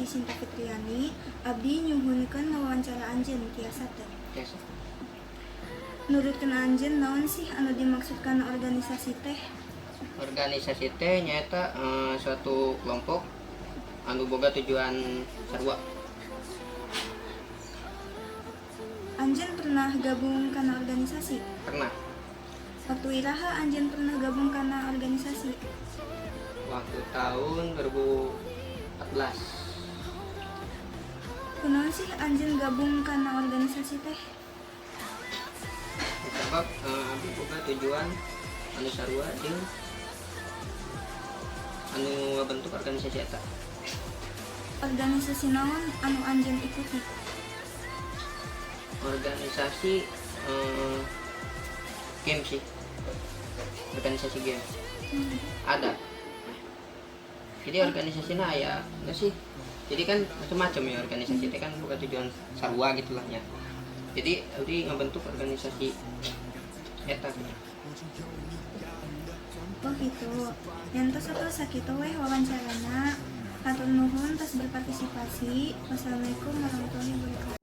Abdi Sinta Fitriani, abdi nyuhunkeun ngawawancara anjeun, tiasa teu? Biasa. Nurutkeun anjeun, naon sih anu dimaksudkan organisasi teh? Organisasi teh nyaeta suatu kelompok anu boga tujuan sarua. Anjeun pernah gabung kana organisasi? Pernah. Waktu iraha anjeun pernah gabung kana organisasi? Waktu tahun 2014. Kunaon sih anjeun gabung kana organisasi teh? Sebab abdi boga tujuan anu sarua jeung anu ngabentuk organisasi eta. Organisasi naon anu anjeun ikuti? Organisasi game sih, organisasi game. Ada, jadi organisasinya ya enggak sih, jadi kan macam-macam ya. Organisasi itu kan bukan tujuan sarua gitu lah ya. Jadi abdi ngebentuk organisasi eta gitu. Oh gitu. Nya entos atuh, sakitu weh wawancarana. Hatur nuhun tos berpartisipasi. Wassalamualaikum warahmatullahi wabarakatuh.